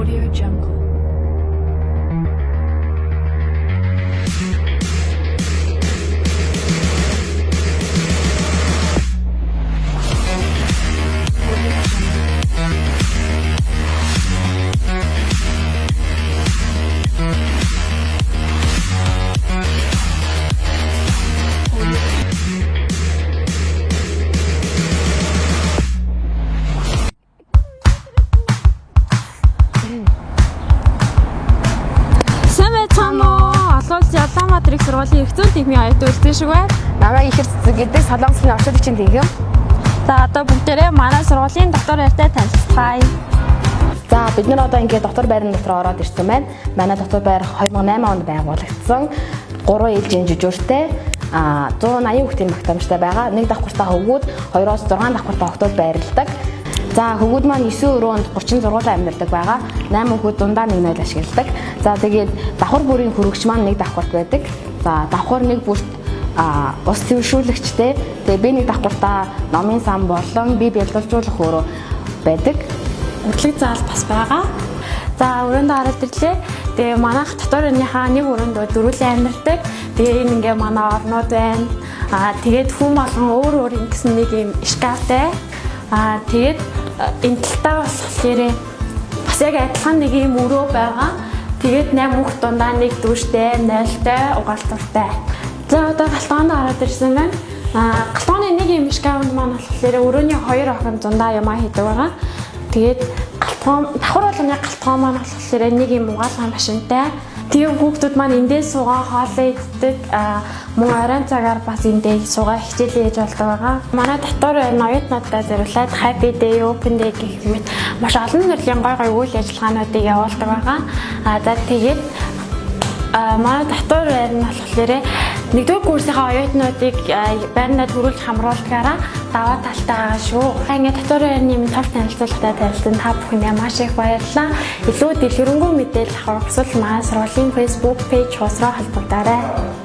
Audio Jungle. Audio Jungle. Audio Сайн байцгаана уу? Олон улсын Улаанбаатар их сургуулийн эрх зүйн тэнхимийн оюутан үлдэн шиг байна. Намайг ихэр цэцэг гэдэг Солонгосын орчуулагчийн тэнхим. За, одоо бүгдээрээ манай сургуулийн дотор байртай танилцгаая. За, бид нар одоо ингээд дотор байрны дотор ороод ирсэн байна. Манай дотор байр 2008 онд байгуулагдсан. 3 ээлжийн жүжүүртэй 180 хүүхдийн багтаамжтай байгаа. Нэг давхартаа хөвгүүд, 2-оос 6 давхартаа охтууд байрладаг. За, хөвгүүд маань 9 өрөөнд 36 амьдардаг байгаа. 8 хүүхэд дундаа нэг нойл ашигладаг. За, тэгээд давхар бүрийн хөрөгч маань нэг давхарт байдаг. За, давхар нэг бүрт ус цэвэршүүлэгчтэй. Тэгээ би нэг давхартаа номын сан болон бие бялуулжуулах өрөө байдаг. Урдлаг заал бас байгаа. За, өрөөндөө ороод ирлээ. Тэгээ манайх дотор байрныхаа нэг өрөөндөө дөрвөлэн амьдардаг. Тэгээ энэ ингээ манай орнууд байна. Тэгээд хүн болгон өөр өөр ингэсэн нэг юм шкафтай. Тэгээд энэ талтаа болохоор бас яг адилхан нэг юм өрөө байгаа. Тэгээд 8 хүүхд дундаа нэг дүүштэй, нойлтой, угаалтуртай. За, одоо галтгоонд ороод ирсэн байна. Галтгооны нэг юм шкафнд маань болохоор өрөөний хоёр охин дундаа юмаа хийдэг байгаа. Тэгээд галтгоон давхар болгоны галтгоон маань болохоор нэг юм угаалгын машинтай. Тэгээ хүүхдүүд маань эндээ суугаа хоолоо иддэг. Мөн оройн цагаар бас эндээ суугаа хичээлээ хийж болдог байгаа. Манай дотор оюутнуудаа зориулаад Happy Day, Open Day гэх мэт маш олон төрлийн гой гой үйл ажиллагаануудыг явуулдаг байгаа. За, тэгээд манай дотор байр нь болохоор нэгдүгээр курсынхаа оюутнуудыг байрандаа төрүүлж хамруулдгаараа даваа талтай байгаа шүү. Ингээд дотор байрны минь тов танилцуулгатай танилцсан та бүхэндээ маш их баярлалаа. Илүү дэлгэрэнгүй мэдээлэл авах хүсвэл манай сургуулийн Facebook page хуудас руу холбогдоорой.